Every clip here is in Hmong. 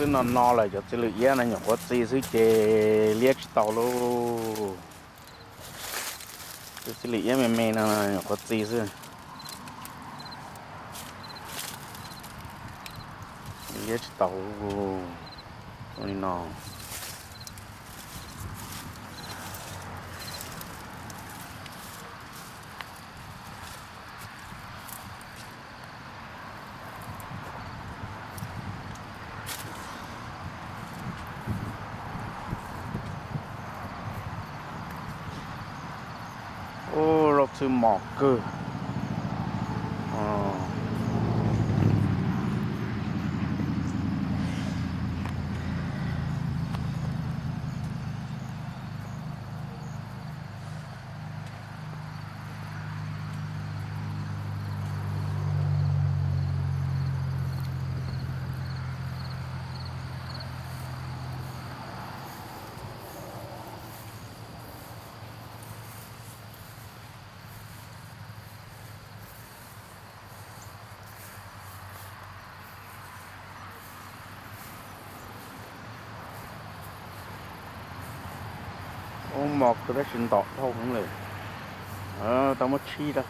Twb no no lawm cov txiv lws iab no nyuam qhuav txi xwb ces liab tsis tau lauj. Tus txiv lws iab me me no nyuam qhuav txi xwb, liab tsis tau li no. Ub, zaub txhwb mos kawg. Ub, mos kawg tab sis ntom dhau heev lawm. Tau muab tshib rau.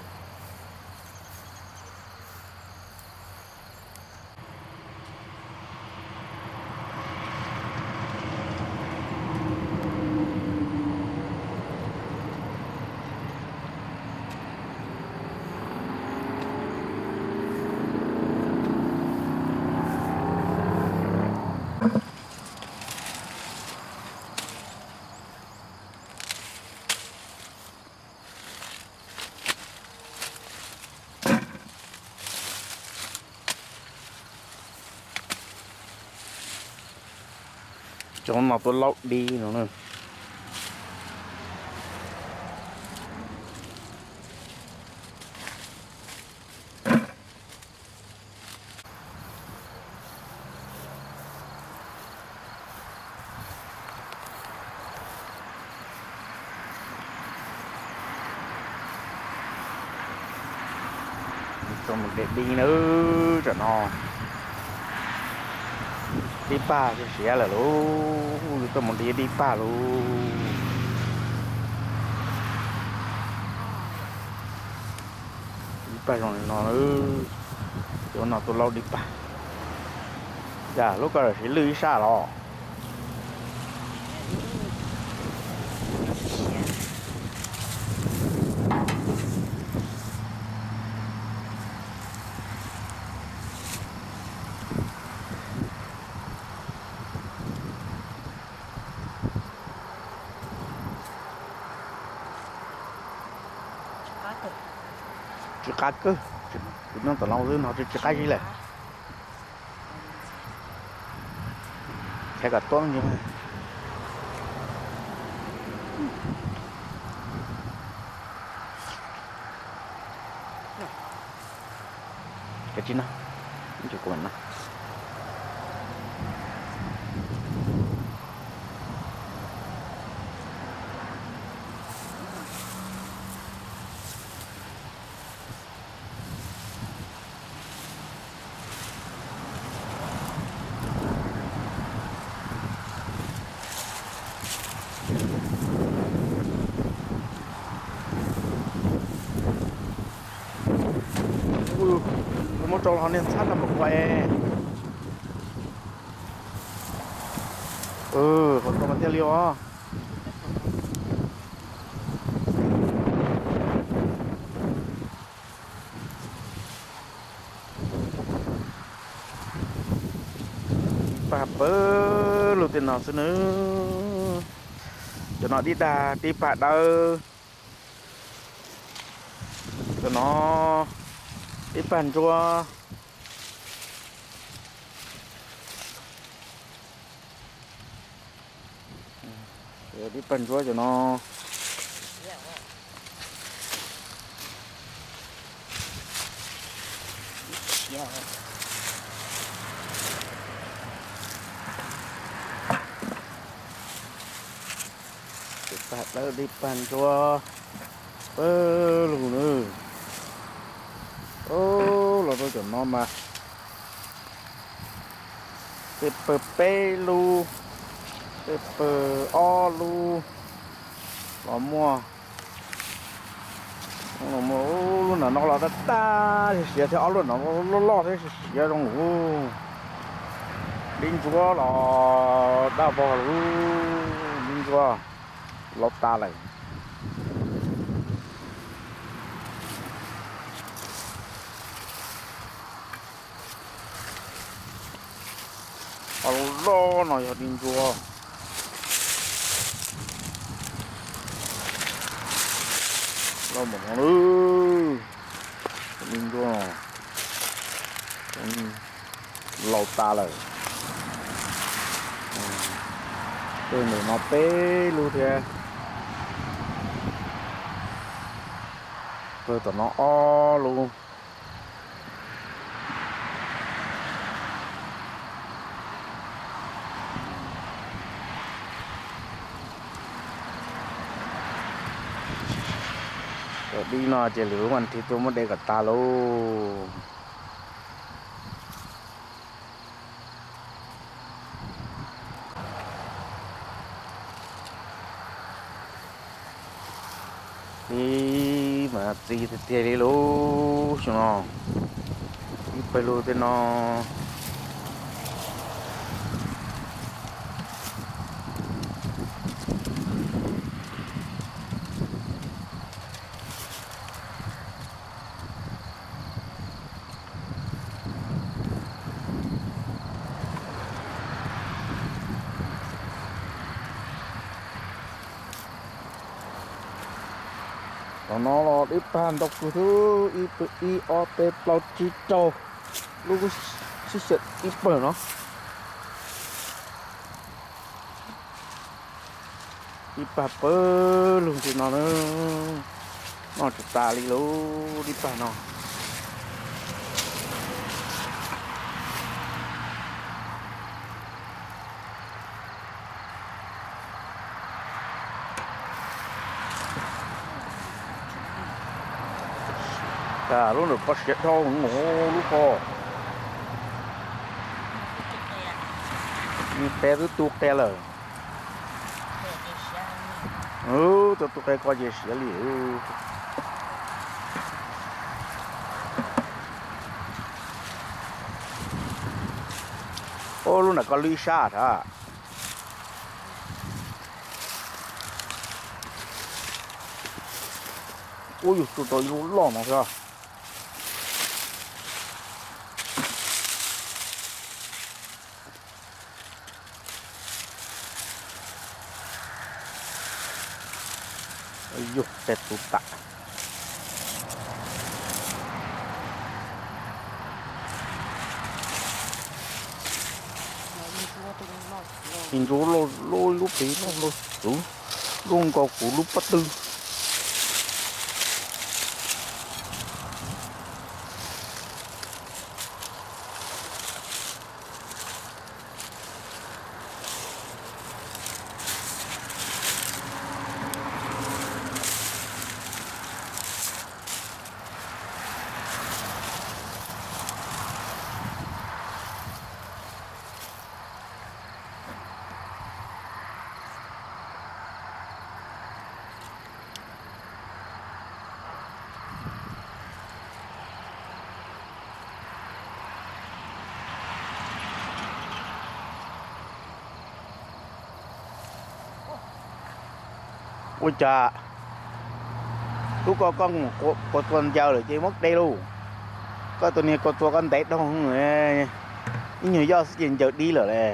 Cov no tuaj laub dib no na. Tuaj mus de dib nawb, tam no dib pag siav lawm lauj, tuaj mus de dib pag lauj. Dib pag zoo li no, cov no tuaj laub dib pag. Yam lub ko lawm siv lwj ib sab los. Tsis qab kawg, kuv nyob tom no xwb no tsis qab zib lawm. Thaij kom tuab ntsis. Kav tsij no, ib ntsis kuv mam no. Muab rau los niag ntxhab tau npaum ko es. Qhov ko mas tiag li os. Dib pag pawg lug tej no xwb nawb. Cov no dib dag dib pag dawb. Cov no dib pag ntsuab. Dib pag ntsuab cov no. Dib pag dawb dib pag ntsuab pawg lug nawb. Los rau cov no mas Tej pawg peb lub, tej pawg ob lub los muaj. Lub no los daj daj siav thiab, ob lub no loj loj thiab siav zoo lawm. Dib ntsuab los daj vog lawm, dib ntsuab laus tas lawm. Ob lub loj no yog dib ntsuab. Loj npaum no lawm, dib ntsuab no laus tas lawm. Pawg ntawm no peb lub thiab, pawg tom no ob lub. Cov dib no ces lwm hnub vas thiv tuaj muab de kom tag lauj. Ib mas txi tiag tiag li lub xyoo no, ib pawg lug tej no. Tom no los dib pag ntau kawg thiab, ib ob peb plaub tsib rau lub, sib xyaw ib pawg no. Dib pag pawg lug ntawm no na, noj tsis tas li lub dib pag no. Lub ntawm ko siav dhau heev, lub ko qe twb tu qe lawm. Tau tu qe ko ces siav li. Ub, lub ntawm ko lwj sab thiab. Ub, yus tsuj tau ib lub loj no thiab. Yus, qe tu tas. Ib ntsuab loj loj, ib lub pem loj loj, loj nkaus kuv lub pob tw. Ua cas lub ko koj mus kua tua ncaws lawm ces muab de lauj. Koj tus niag kua tua koj ntev dhau, ib nyuag yoj xwb ces ncaws dib lawm le.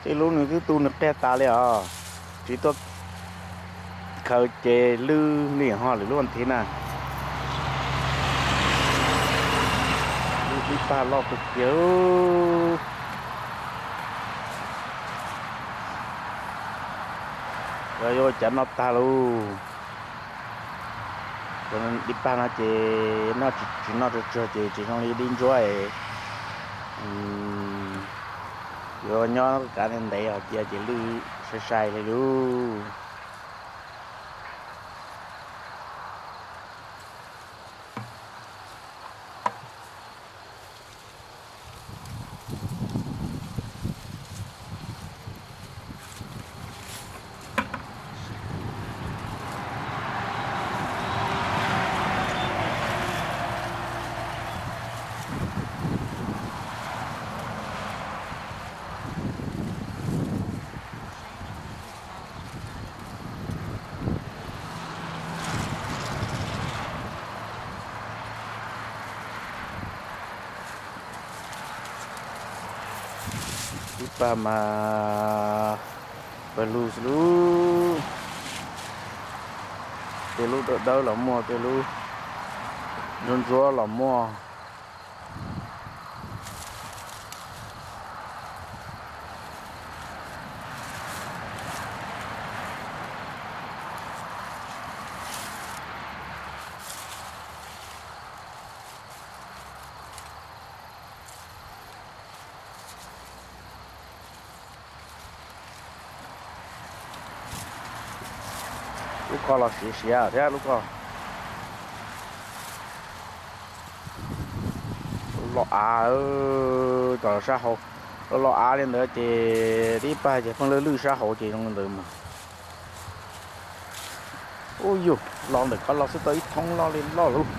Tej lub nws twb tu nws qiag tas li os. Tsis tuaj khaws ces lwj li ho lwm lub thiv na. Lub dib pag loj kawg kiag. Yog yuav ua cas noj tag lauj. Dib pag no ces noj tsis, tsis noj tsawg tsawg ces tsis zoo li dib ntsuab. Yuav nyob kav ntev ntev os cia ces lwj sai sai li lauj. Ib pab mas pawg lug xwb lub. Tej lub dawb dawb los muaj, tej lub ntsuab ntsuab los muaj. Lub ko los siav siav thiab lub ko. Los av, cov sab hauv, los av li ntawd ces ib pab ces pheej lwj lwj sab hauv ces zoo li ntawd mas. Ub yus, los ntawm ko los xwb tau ib thoob loj li loj lauj.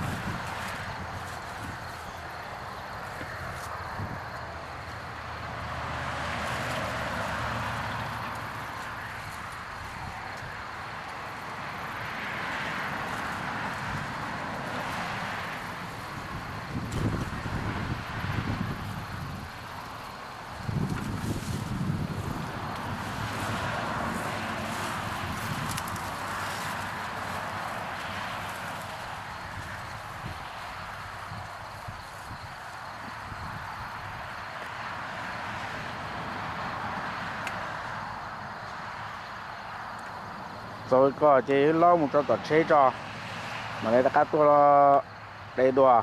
Txaus ko ces wb laub mus rau tom tsheb tso, mam li rov qab tuaj de dua.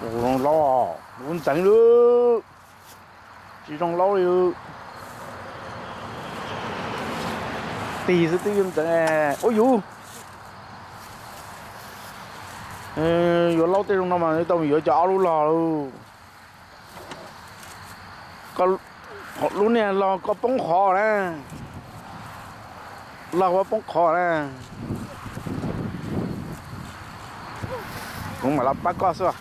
Ua zoo laub, ua ntxeev lawm. Tsis zoo laub li. Tig xwb twb yuav ntxeev. Ua yus, yuav laub tej zoo no mas tau yuav cov ob lub log lauj. Lub niag log koj poob qhov na. Log koj poob qhov na. Kuv mam los pab koj xwb.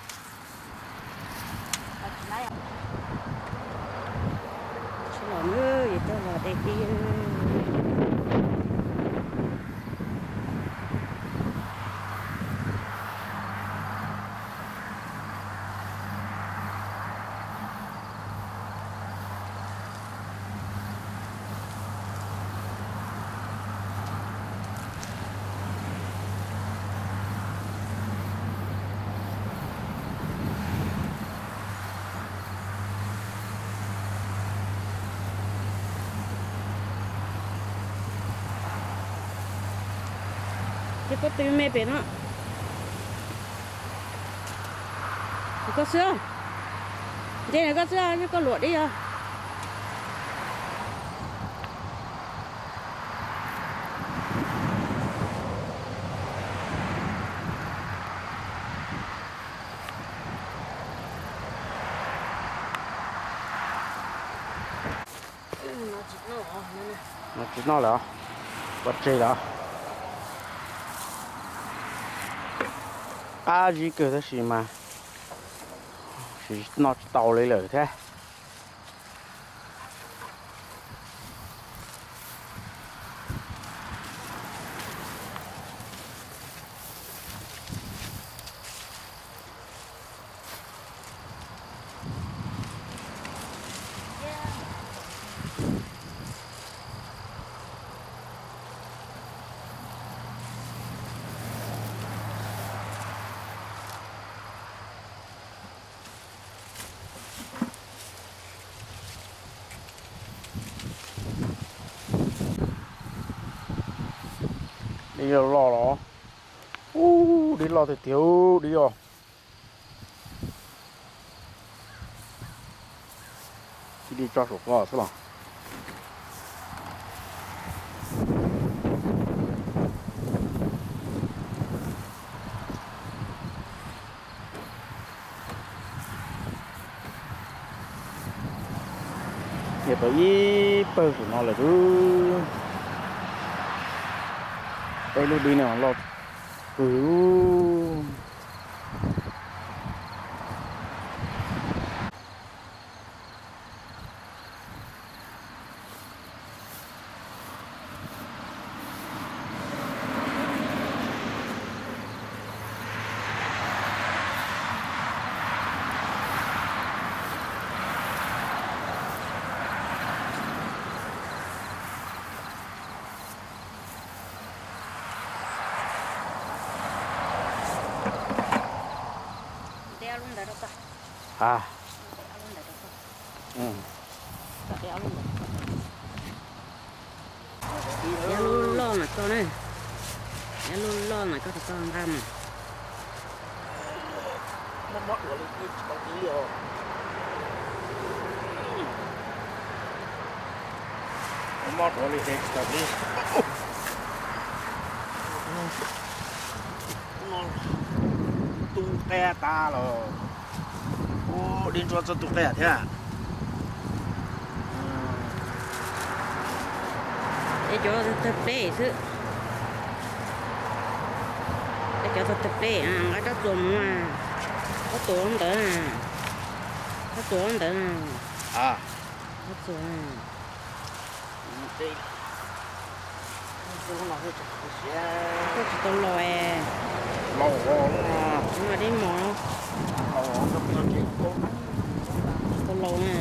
Ces koj twb me pem no. Koj xwb, nce koj xwb, koj luam dib os. No tsis noj lawm os. Pov tseg los qab zib kawg tab sis mas noj tsis tau li lawm thiab. Dib loj los, ub, dib loj tiag tiag, dib loj. Ib dib tso saum ko xwb los. Ces tau ib pawg saum no lawm xwb. Peb lub dib no loj kawg. Yog lub loj na koj ne, yog lub loj na koj tsis tau nqa mas. Mob duav li es tsis tau dib. No tu qias tas los. Ub, dib ntsuab txawj tu qias thiab. Es cov tawg plej xwb. Es cov tawg plej, nqa rab txuas mus, koj tuav ntawd, koj tuav ntawd. Koj txuas. Koj tsis tau laus, laus dib mos, tsis tau laus na.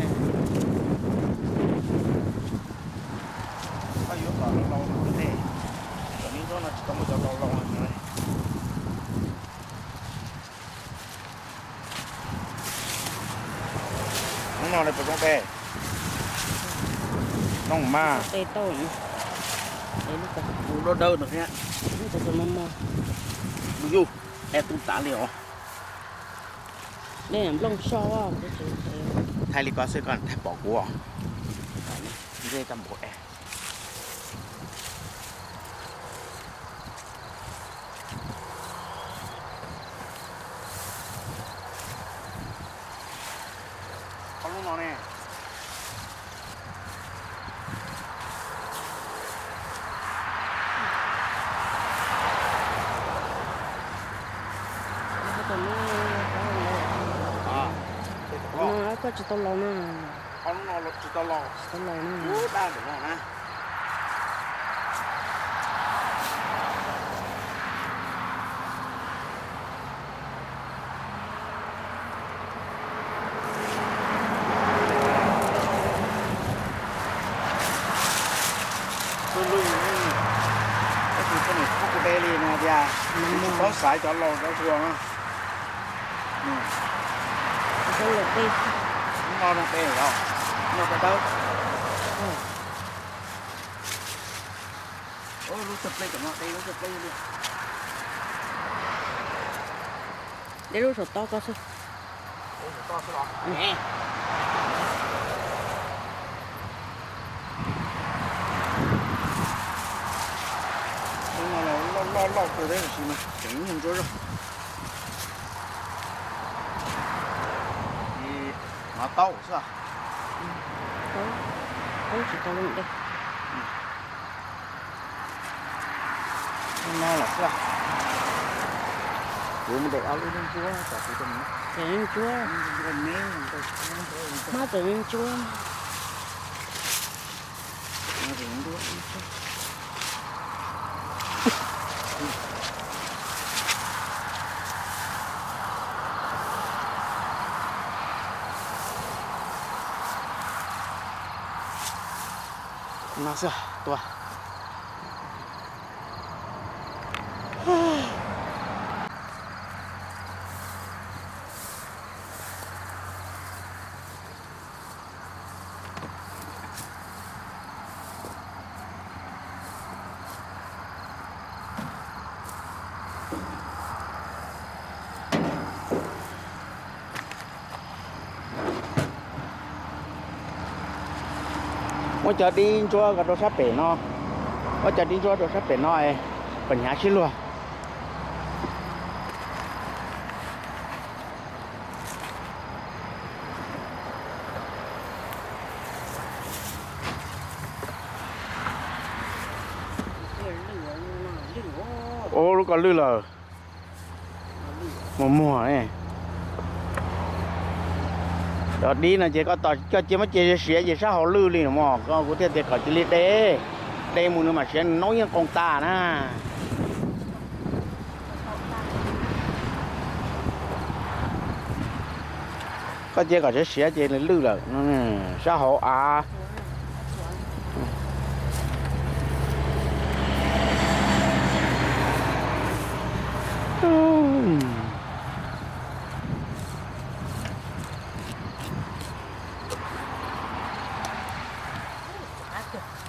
Hnub no li puas zoo peb? Zoo mas. Tus dawb dawb no thiab. Tus no mos. Yus, es tu tas li os. Thaij li ko xwb koj thaij pom kuv. Ntsej koj npau es. Qhov lub no ne. No koj tsis tau laus na. Qhov lub no tsis tau laus, tsis tau laus na. Ub, dab ntawm no na. Tus lus, tus poj niam pub kuv de li no tias, tsis paub xaiv cov laus cov hluas na. Lub no no de los, no dawb dawb. Lub tawg plej tom no de lub tawg plej li. De lub saum toj koj xwb. Lub no loj loj kawg thiab tab sis mas tseem ntsuab zog. Ces no taub xwb. Taub, taub tsis tau loo de. No los xwb. Kuv mus de ob lub ntsuab, ntsuab, hmab txawm ntsuab. No xwb tua. Muab cov dib ntsuab rau sab pem no, muab cov dib ntsuab rau sab pem no, kom hnyav sib luag. Ub, lub ko lwj lawm. Muag muag ne. Cov dib no ces koj tos koj cia muab cia siav ces sab hauv lwj li no mog, koj kuv thiaj tias kom cia li de, de mus nws mam siav, nws noob yeej qoos tas na. Koj cia kom siav siav ces lwj lawm, sab hauv av.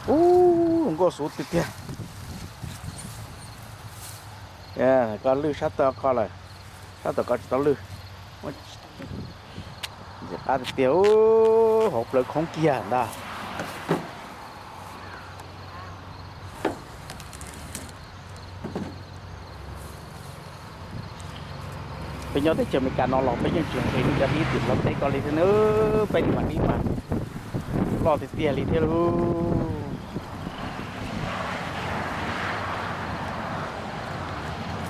Ub, nkauj xuv tiag tiag. Koj lwj sab tod koj lawm, sab tod koj tsis tau lwj. Ntxim qab tiag tiag, hauv plawv khoob kiag ntag. Peb nyob teb chaws Amelikas no los peb yeej tsis nqhis cov dib tim Nplog teb ko li thiab na, peb li mas dib mas loj tiag tiag li thiab lauj.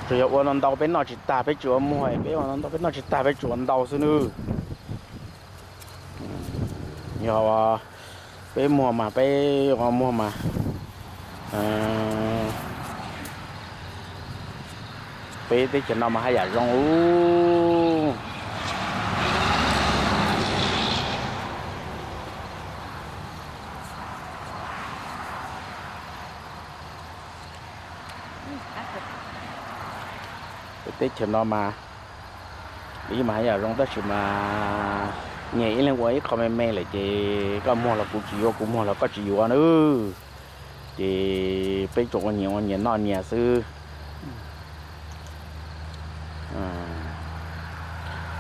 Tsuas yog ua ntau ntau peb noj tsis tag peb tsuas ua muag, peb ua ntau ntau peb noj tsis tag peb tsuas ua ntau xwb nawb. Yog peb muag mas peb ua muag mas, peb teb chaws no mas haj yam zoo ub. Peb teb chaws no mas dib mas haj yam zoo tab sis mas nyias ib leeg ua ib qho me me lawm ces koj muag los kuv tsis yuav, kuv muag los koj tsis yuav nawb. Ces peb tsuas ua nyias ua nyias noj nyias xwb.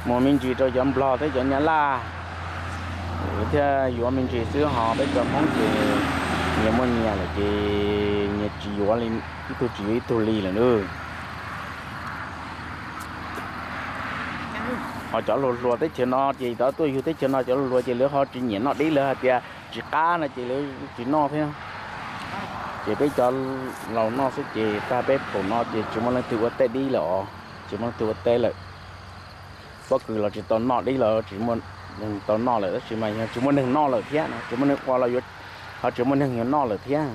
Muag me ntsis rau cov Nplog thiab cov Nyab Laj thiaj yuav me ntsis xwb, ho peb cov Hmoob ces nyias muaj nyias lawm ces nyias tsis yuav li, ib tug tsis yuav ib tug li lawm nawb. Ho cov hluas hluas teb chaws no ces cov tuaj yug teb chaws no cov hluas hluas ces lawv ho tsis nyiam noj dib, lawv hais tias tsis qab no ces lawv tsis noj thiab. Ces peb cov laus noj xwb ces tag peb phaum no ces tsis muaj leej twg ua teb dib lawm os, tsis muaj leej twg ua teb lawm. Pob kws los tsis tau noj, dib los tsis muaj neeg tau noj lawm, tab sis mas yog tsis muaj neeg noj lawm thiab no, tsis muaj neeg ua los yuav, ho tsis muaj neeg yuav noj lawm thiab.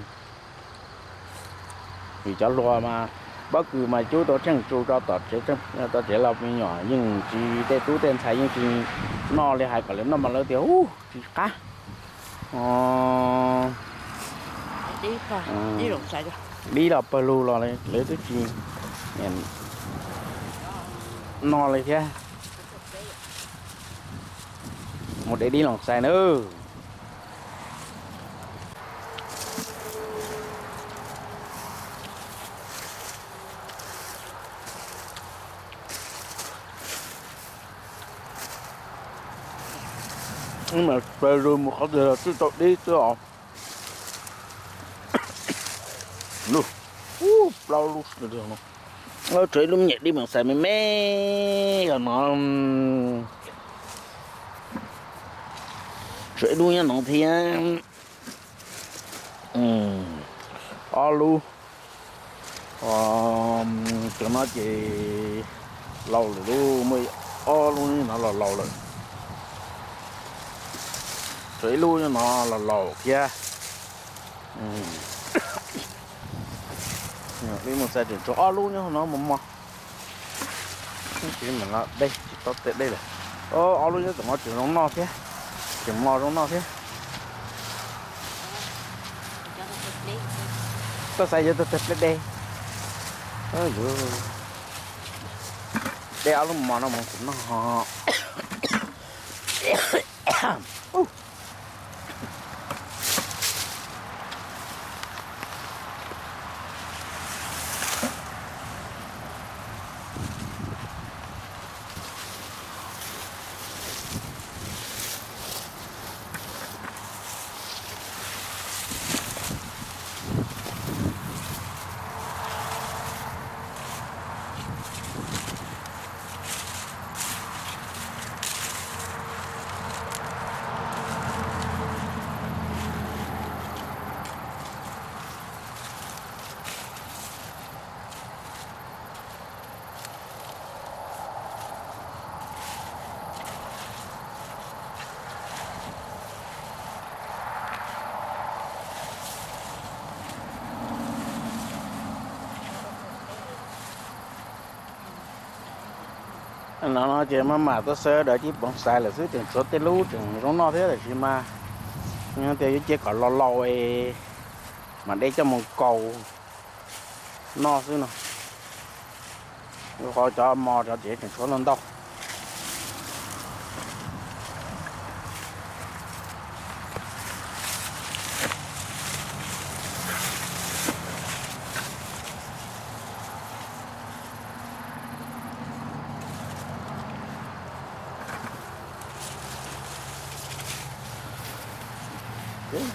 Vim cov hluas mas pob kws mas cub tau tsheej tsu rau tom tsev, tau tsev los me nyuam yeej tsis, tej tub tej ntxhais yeej tsis noj li, hais kom lawv noj mas lawv tias ub tsis qab. Dib los pawg lug los lawv twb tsis noj li thiab. Mus de dib los xais nawb. Mas pawg lug mus qhov twg los twb tau dib xwb os. Plaub lub, tshuav ib lub me nyuam dib mas xais me me os no. Tshuav ib lub nyob no thiab. Ob lub. Os, cov no ces laus lawm lauj, muaj ob lub no los laus lawm. Tshuav ib lub no los laus thiab. Ib mus txais tseem tshuav ob lub nyob no mos mos. Tsis mam no dej tsis tau tes dej lawm. Ob lub nyob tom no tseem zoo noj thiab, tseem mos zoo noj thiab. Koj xav yuav tag tag pleb dej. Dej ob lub mos no mus kuv noj. No no ces maj mam tuaj xawb dawv cib poov xaiv lawm xwb, tseem tshuav tej lub tseem zoo noj thiab, tab sis mas yog tias yuav cia kom laus laus es mam de coj mus kaus noj xwb no. Qhov cov mos cov ces tseem tshuav ntau ntau.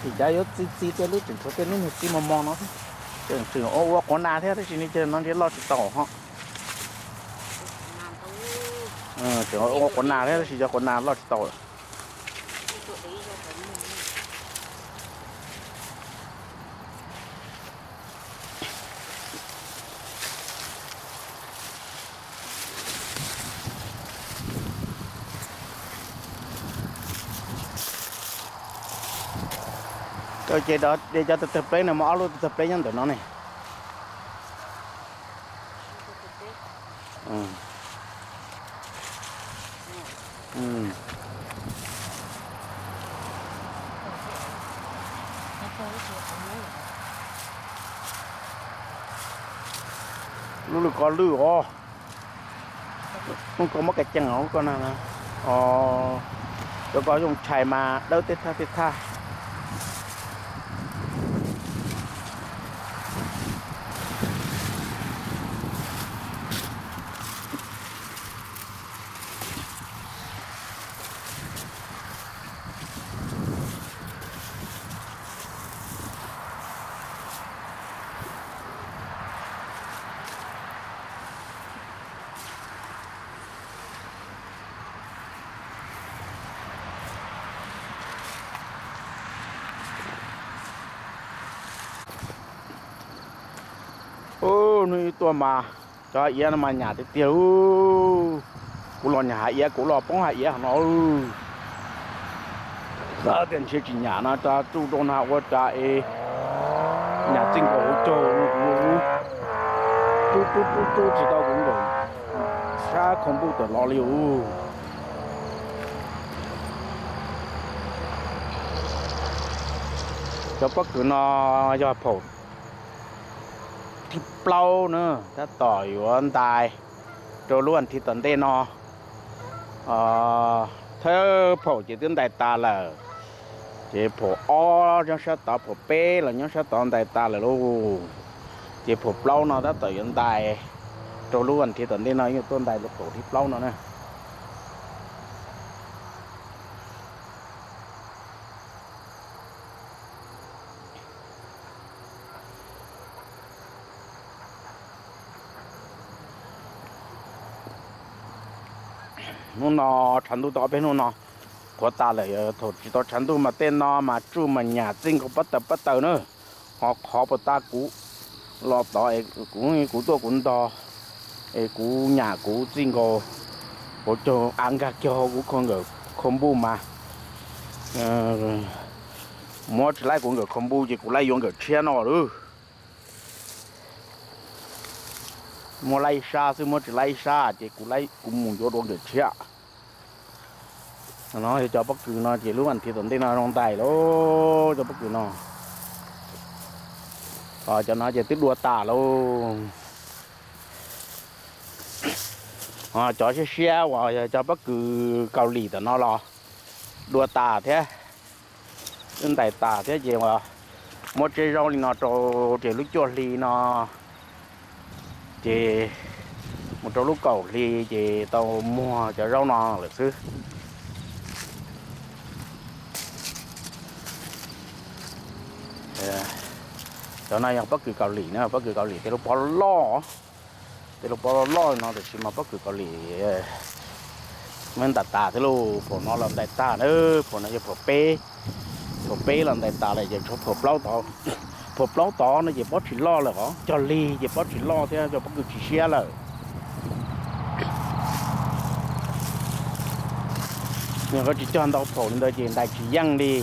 Ces cas yuav txi txiv tej lub tseem tshuav tej lub niag txiv mos mos no thiab. Tseem ua quav nas thiab tab sis no ntshe loj tsis tau ho. Tseem ua quav nas thiab tab sis cov quav nas loj tsis tau lawm. Ces de cov tawg tawg pleb no mas ob lub tawg tawg pleb nyob ntawm no ne. Lub lwj ko lwj os. Lub ko muab ka cees os, lub ko na. Os, cov ko yoo tshais mas dawb tej thaj tej thaj. Ub, hnub ib tuaj mas cov hav iav no mas nyam tiag tiag. Kuv los nyam hav iav, kuv los poob hav iav no. Xav tias ntshe tsis nyam no, tsuj rau na ua cas es nyam txij nkaus hauv caug, rub rub rub rub tsis tau kuv nkaum sab khau npuj tawm los li ub. Cov pob kws no yog phaum thib plaub na, tab tom yuav ntais rau lub as thiv tom ntej no. Thawj phaum ces twb ntais tas lawm, ces phaum ob nyob sab tod, phaum peb los nyob sab tod ntais tas lawm lauj. Ces phaum plaub no tab tom yuav ntais rau lub as thiv tom ntej no, yeej tuaj ntais rau phaum thib plaub no na. Hnub no tshav ntuj tau ob peb hnub no qhuav tas lawm, thaum tsis tau tshav ntuj mas tej no mas tsuj mas nyam txij nkaus pob taws pob taws na, ho qhov puas tas kuv. Los tod es kuv, kuv tuaj kuv ntog, es kuv nyam kuv txij nkaus, kuv caug av nkag kiag hauv kuv khau npus mas, muab tsis laib kuv nkawm khau npus ces kuv laib yuav nkawm tshiab no lawm. Muab laib ib sab xwb, muab tsis laib ib sab ces kuv, kuv mus yuav dua nkawm tshiab. No yog cov pob kws no ces lub as thiv tom ntej no zoo ntais lauj, cov pob kws no. Cov no ces twb dua tas lauj. Cov siab siab uas yog cov pob kws Kaus Lim tom no los dua tas thiab, wb ntais tas thiab ces uas muab tseb zaub li no rau ces lub cuaj hli no ces mus rau lub kaum hli ces tau muag cov zaub no lawm xwb. Cov no yog pob kws Kaus Lim na, pob kws Kaus Lim tej lub pob loj, tej lub pob loj loj no tiam sis mas pob kws Kaus Lim muab ntais tas thiab lauj. Phaum no los ntais tag na, phaum no yog phaum peb, phaum peb los ntais tas lawm ces tshuav phaum plaub tod. Phaum plaub tod no ces pob tsis loj lawm os, cog lig ces pob tsis loj thiab cov pob kws tsis siab lawm. Yog koj tsis cog ntau phaum li ntawd ces ntais tsis yeej li.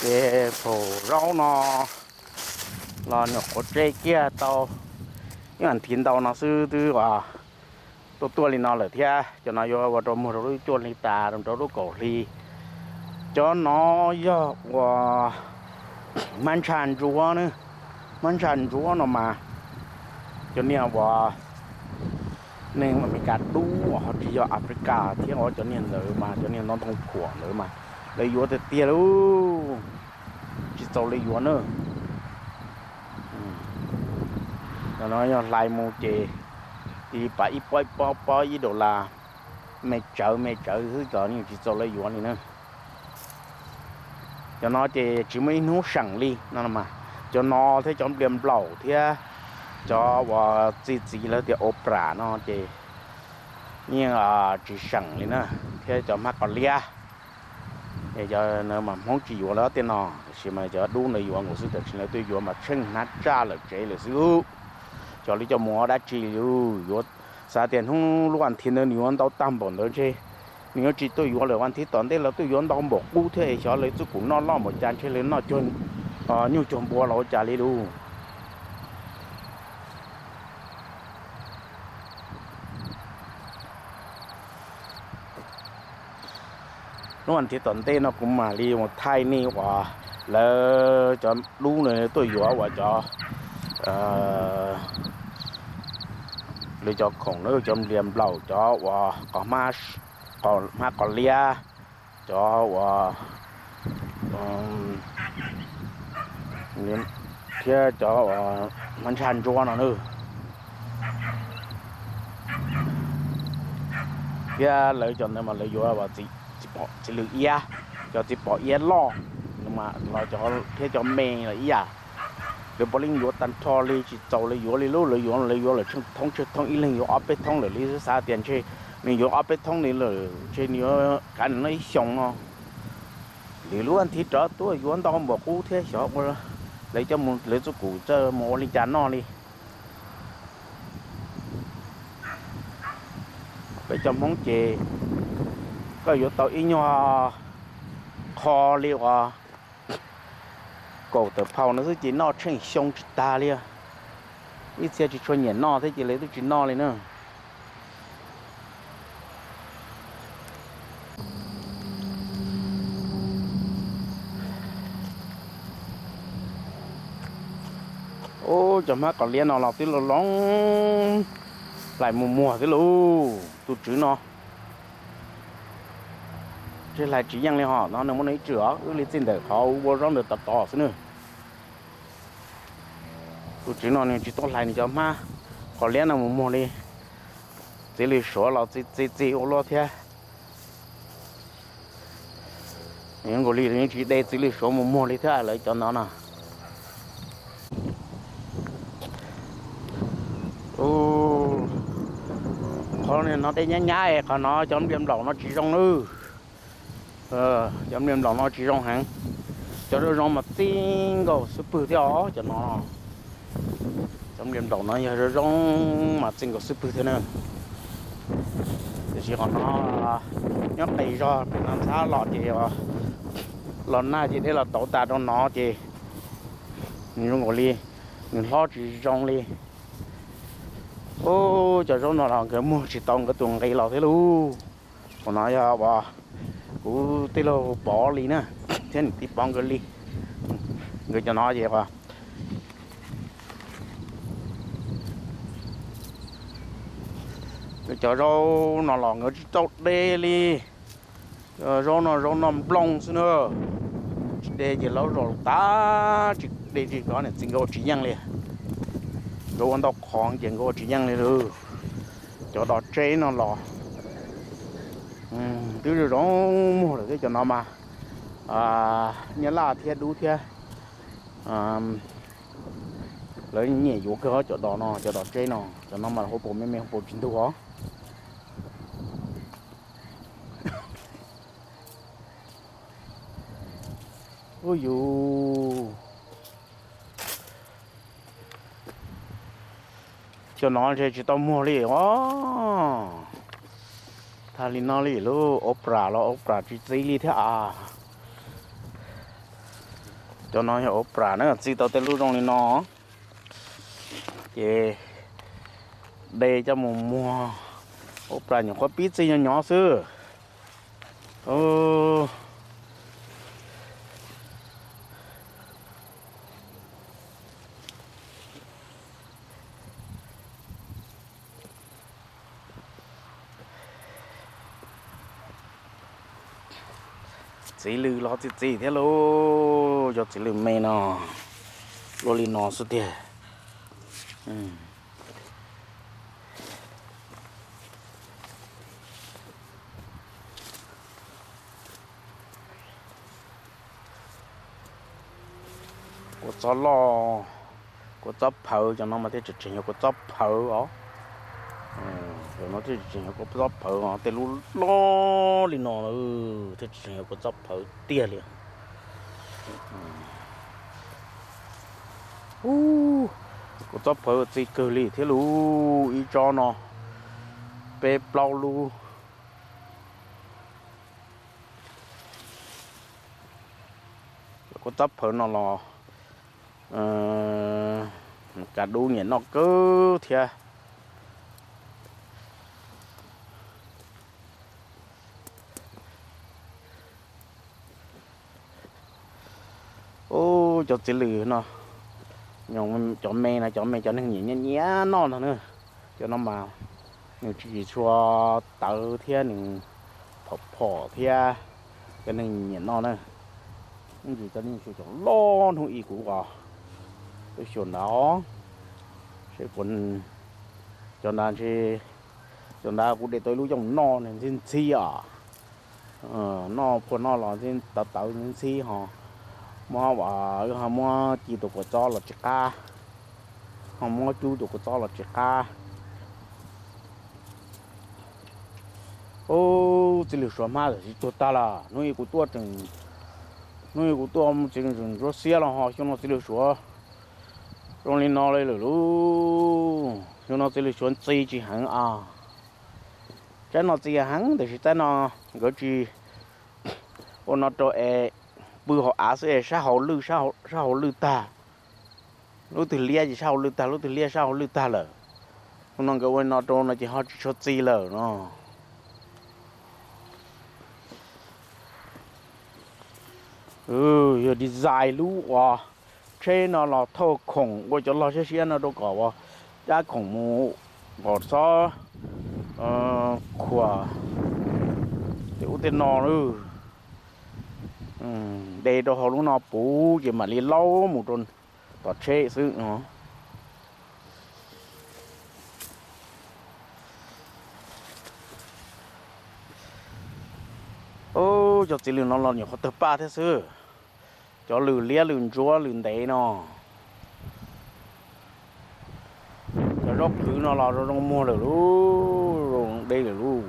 Ces phaum zaub no los nyuam qhuav tseb kiag tau ib as thiv ntau no xwb twb tuaj tuaj li no lawm thiab. Cov no yuav ua rau muag rau lub cuaj hli tas rau lub kaum hli. Cov no yog uas hmab ntsha ntsuab na, hmab ntsha ntsuab no mas cov niag uas neeg Amelikas dub uas ho tsis yog Africa thiab os, cov niag ntawd mas cov niag ntoo ntoo phuam ntawd mas lawv yuav tiag tiag lauj, tsis txaus lawv yuav na. Cov no yog hlais mus ces ib pas ib pob ib pob ib dollar, me tsawv me tsawv xwb los yeej tsis txaus lawv yuav li na. Cov no ces tsis muaj ib hnub seem li no mas, cov no thiab cov nplias nplaum thiab cov uas txi txiv lawv tias opra no ces yeej tsis seem li na, thiab cov hmab qos liab. Cov no mas Hmoob tsis yuav lawv tej no, tiam sis mas cov dub ntawd yuav nkaus xwb, tam sim lawv tuaj yuav mas tsheej hnab tsaj lawm tsev lawm xwb. Cov li coj mus ua dab tsi li, yuav xav tias hnub lub as thiv ntawd nws yuav ntau tag npaum ntawd ntshe nws yuav tsis tuaj yuav lawm, as thiv tom ntej los tuaj yuav ntau npaum qub thiab es xyov lawv txuj kum noj loj npaum cas ntshe lawv noj nyuj cuag npua los ua cas li lauj. Lub as thiv tom ntej no kuv mam li mus thaij nej uas lawv cov dub no tuaj yuav uas cov, lawv cov khoom na, cov nplias nplaum, cov uas qos, hmab qos liab, cov uas thiab cov uas hmab ntsha ntsuab no na, thiab lawv cov ntawd mas lawv yuav txiv lws iab, cov txiv pom iab loj, thiab cov me los ib yam. Lawv puav leej yuav tag nrho li, tsis txaus lawv yuav li lauj. Lawv yuav, lawv yuav lawm tsheej thoob tsheej thoob, ib leeg yuav ob peb thoob lawm li, xav tias ntshe nws yuav ob peb thoob li lawm ntshe nws yuav kav nws noj ib xyoos no. Lwm lub as thiv rov tuaj yuav ntau npaum qub thiab, xyov ua lawv coj mus, lawv txuj kum txawj mus ua li cas noj li. Peb cov Hmoob ces koj yuav tau ib nyuag qho li uas kaum tawm phaum no xwb ces noj tsheej xyoo tsis tag li. Ib txhia tsis tshua nyiam noj thiab ces lawv twb tsis noj li na. Ub, cov hmab qos liab no los twb loo loo hlais mus muag xwb lauj tus tswv no. Ntshe hlais tsis yeej li ho no, nws muab nws ib tswm os, wb li txij ntawm qhov ua zaub ntawd tod tod xwb na. Tus tswv no nws tsis tau hlais nws cov hmab qos liab no mus muag li. Txiv lws suav los txi txi txi ua luaj thiab. Nws nkaus li tsis de txiv lws suav mus muag li thiab lawv cov no no. Hnov dej nyab nyab es qhov no cov nplias nplaum no tsis zoo lawm. Cov nplias nplaum no tsis zoo heev. Cov zoo zoo mas txij nkaus xub pwg thiab os cov no. Cov nplias nplaum no yog zoo zoo mas txij nkaus xub pwg thiab na. Tiam sis qhov no nyob qis zog pem no ntxhab los ces los nag ces dej los tauv tas rau no ces nws zoo nkaus li nws hlob tsis zoo li. Ub, cov zaub no los nkawd muag tsis tau nkawd tus nqi los thiab lauj. Qhov no yog uas kuv tij laug Pov li na, thiab niam tij Pov nkawd li. Nkawd cov no ces nkawd cov zaub no los nkawd tsis tau de li. Zaub no zaub noj nplooj xwb na. Tsis de ces laub zos tas, tsis de tsis kov niam txiv nkawd ua tsis yeej li. Nkawd ua ntau qhov ces nkawd ua tsis yeej li lawm. Cov dos tseb no los twb zoo zoo muag lawm thiab cov no mas. Nyab laj thiab dub thiab lawv nyiam yuav kawg cov dos no, cov dos tseb no, cov no mas hauv paus me me hauv paus tsis ntug os. Ub yus, cov no ntshe tsis tau muag li os. Tag li no li lub ov pram los ov pram tsis txi li thiab as. Cov no yog ov pram na, txi tau tej lub zoo li no ces de coj mus muag. Ov pram nyuam qhuav pib txi nyob nyob xwb. Txiv lws los txi txiv thiab lauj, cov txiv lws me no luaj li no xwb tiag. Kua txob loj, kua txob phawv, cov no mas thiaj tseem tseem yog kua txob phawv os. Cov no thiaj tseem tseem yog kua txob phawv os, tej lub loj li no thiaj tseem tseem yog kua txob phawv tiag li. Ub, kua txob phawv txi kawg li thiab lauj, ib tsob no peb plaub lub. Kua txob phawv no los kav dub nyiam noj kawg thiab. Ub, cov txiv lws no, cov me no, cov me cov neeg nyiam nyiam noj no na. Cov no mas nws tsis tshua tawv thiab nws phom phom thiab, cov neeg nyiam noj na. Ntsis cov neeg xyuas cov loj hnub ib kuv os, xyuas ntawd seb puas, cov ntawd ntshe, cov ntawd kuv de tau ib lub yooj noj ntxhib ntxhib os. Noj phua noj los tawv tawv ntxhib ho muab, wb ho muab ci tus kua txob los tsis qab, ho muab cub tus kua txob los tsis qab. Ub, txiv lws suav hmab tam sim tuag tag lawm. Hnub ib kuv tuaj tseem, hnub ib kuv tuaj tseem ntsuab xiab los ho xyoo no txiv lws suav zoo li no li lawm lauj. Xyoo no txiv lws suav ntxi tsis heev as. Tsaib no txi heev tiam sis tsaib no nkawd tsis ua no rau es pw hauv av xwb es sab hauv lwj, sab hauv lwj tag. Lub twg liab ces sab hauv lwj tag, lub twg liab sab hauv lwj tag lawm. Xyoo no nkawd ua no rau no ces ho tsis tshua txi lawm no. Yog design lub uas tsheb no los thauj khoom ua cov log siab siab no rau kom uas cab khoom mus kom txhob khuam tej ub tej no. De rau hauv lub no puv ces mam li laub mus rau tom tsheb xwb. Ub, cov txiv lws no los nyuam qhuav tawg paj thiab xwb. Cov lws liab lws ntsuab lws ntev no. Cov zaub qhwv no los zoo zoo muag lawm lauj, deb lawm lauj.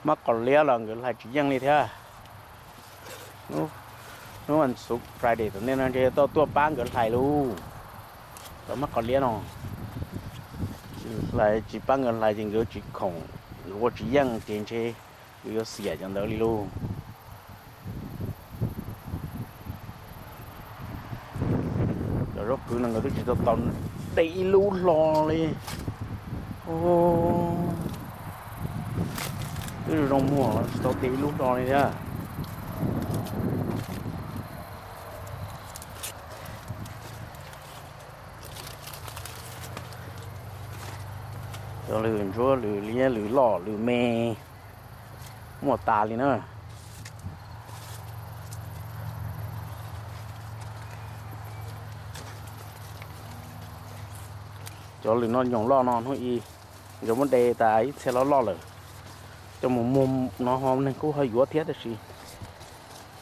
Mab qos liab los nkawd hlais tsis yeej li thiab. Hnub vas xuv Friday tom ntej no ntshe tuaj tuaj pab nkawd hlais lauj. Cov mab qos liab no, hlais tsis pab nkawd hlais ces nkawd tsis khoom, nkawd ua tsis yeej ces ntshe nkawd yuav xiam cov ntawd li lauj. Cov zaub qhwv no nkawd twb tsis tau tau de ib lub hlo li. Twb zoo muag tsis tau de ib lub hlo li thiab. Cov lwm ntsuab lwm liab lwm loj lwm me muaj tas li na. Cov lwm no nyoos loj no hnub i nkawd muab de tas ib txhia loj loj lawm. Coj mus muag no ho neeg kuj ho yuav thiab tab sis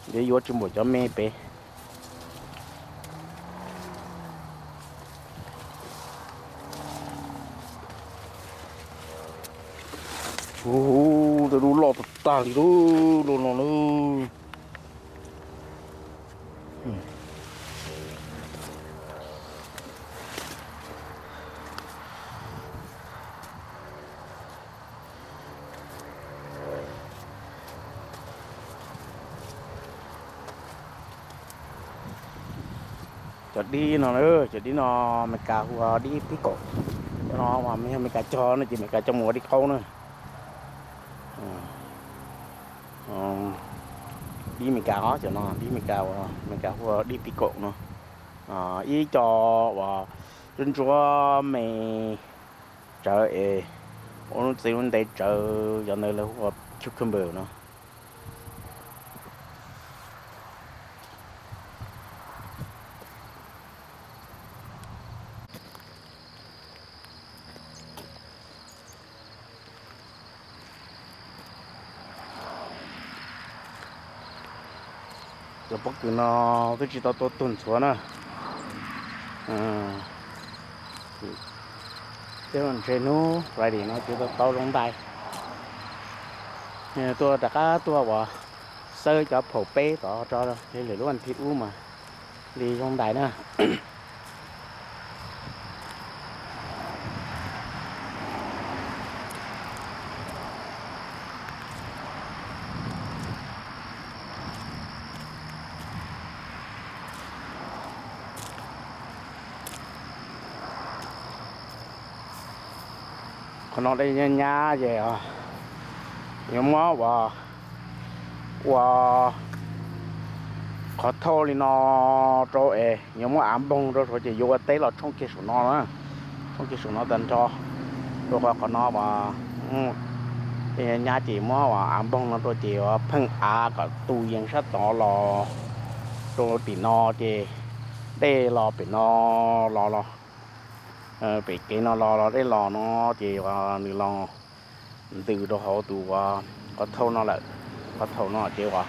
nkawd yuav tsis npaum cov me pem. Hu, tej lub loj tag tag li lub loj no na. Cov dib no, cov dib no Meskas hu ua dib pib kaum. Cov no mas yog Meskas cog no ces Meskas coj mus ua dib qaub na. Dib Meskas os, cov no dib Meskas uas Meskas hu ua dib pib kaum no. Ib co uas ntsuab ntsuab me tsawv es ua lub txiv lub ntev tsawv, cov ntawd lawv hu ua cucumber no. Cov pob kws no twb tsis tau tuaj tug ntxhuav na. Tej zaum ntshe hnub Friday no ces tau tau zoo ntais. Tuaj rov qab tuaj uas xawb cov phaum peb tod tso, lwm lub vas thiv ub mas li zoo ntais na. Qhov no dej nyab nyab ces yuav muab ua, ua qhov thauj li no rau es yuav muab av npoog rau saum ces yuav ua teb los tshooj kiag saum no na. Tshooj kiag saum no tag nrho, rau qhov qhov no uas dej nyab nyab ces muab ua av npoog no rau ces yuav pheej av kom tu yees sab tod los rau tim no ces dej los pem no los los, pem kev no los los dej los no ces nws los ntws rau hauv tus qhov thauj no lawm. Qhov thauj no ces uas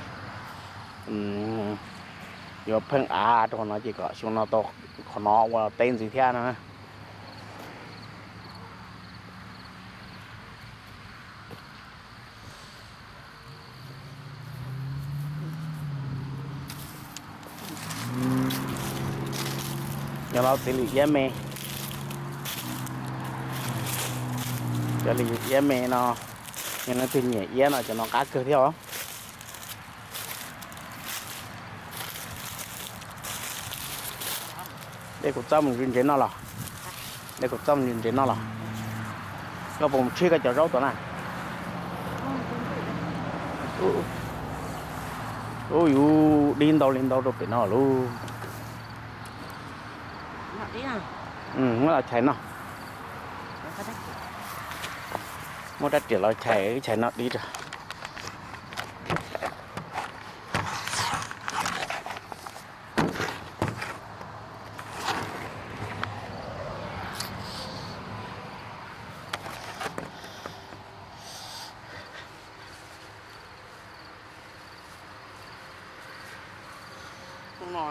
yuav pheej av rau qhov no ces kom xyoo no tau qhov no ua teb ntxiv thiab no. Nyob los txiv lwm iab me, cov lwm iab me no, yog leej twg nyiam iab no cov no qab kawg thiab os. Dej kuv txob mus ntse ntse noj los? Dej kuv txob mus ntse ntse noj los? Koj puas mus tshib koj cov zaub tom na? Ub, yus dib ntau li ntau rau pem no lauj. Muab los chais no. Muab rab riam los chais, chais no dib rau. Hnub no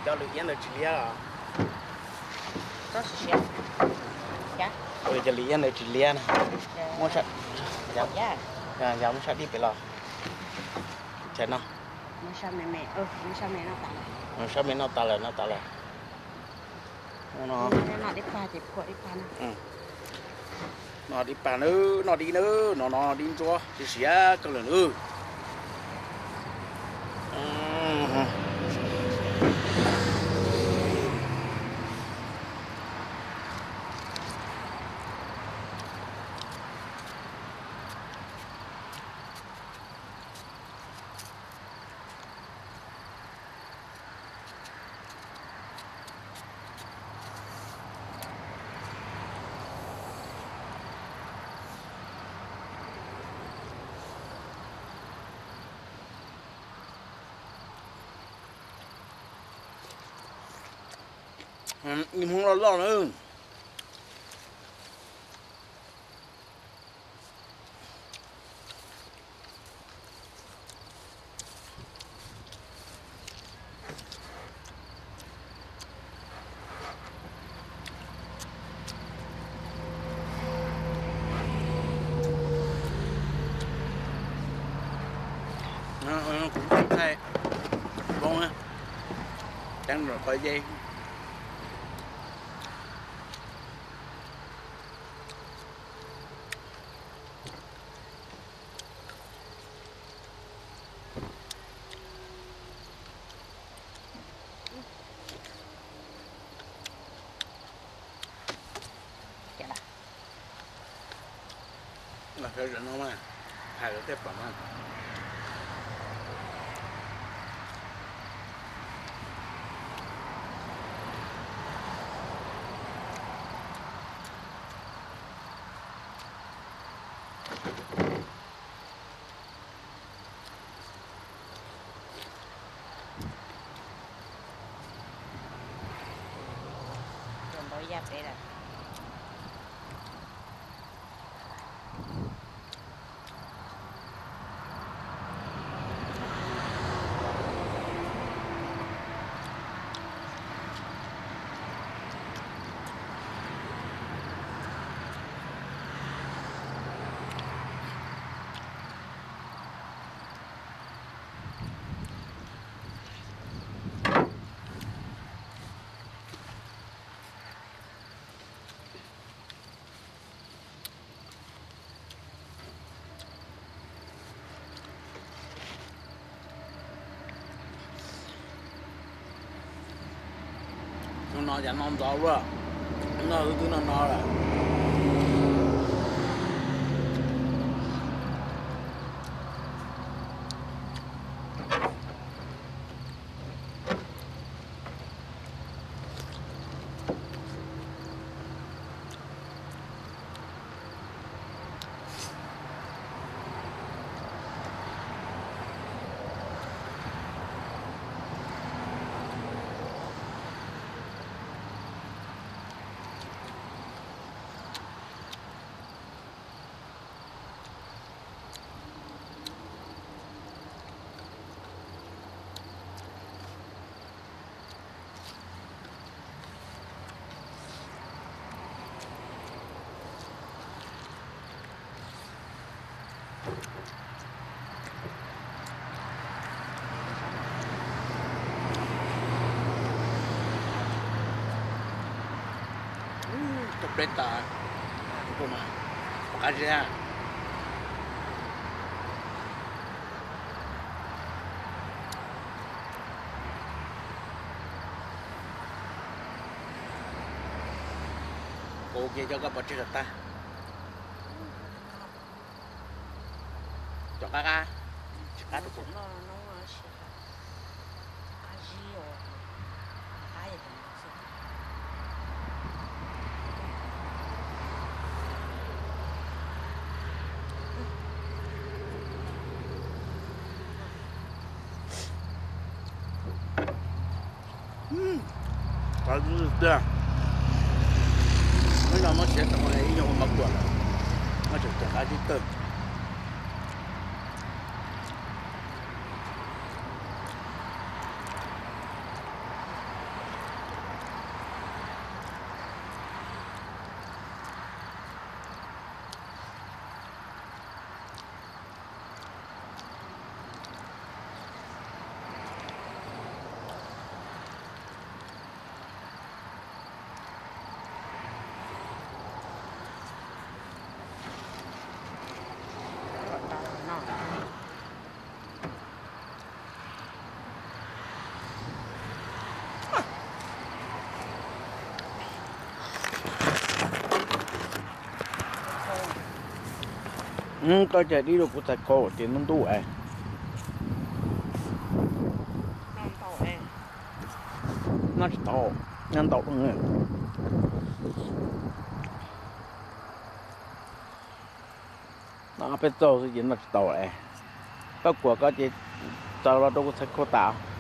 Cov lwm iab ntawd tsis liab los? Cov lwm iab ntawd tsis liab na. Muab, yog muab sab dib pem los. Sab me noj tas lawm, noj tas lawm. Noj dib pag nawb, noj dib nawb, no no dib ntsuab siav siav kawg lawm nawb. Ib hmoob loj loj na. Kuv thaij hmoob na, ceeb lawm qhov ye. Los sawv daws no mas, hais lawv thiaj pom mas. Ntau yaj peb lawm. Hnub no cas noj ntxov luaj, noj twb twb noj no lawm. Tau pleb tas, pom qab zib. Ua kiag coj koj pov tseg kom tag. Cov qab qab, tsis qab rau kuv. Qab zib tiag. Muab no muab siav tau ib nyuag ua mov kuam lawm, muab tseem tseem qab zib tawg. Koj cog dib rau kuv txhais khau ces ntub ntub es. Noj tsis tau, noj ntau. Noj peb txaug xwb ces noj tsis tau es. Koj kuam koj ces txaws los rau kuv txhais khau tas.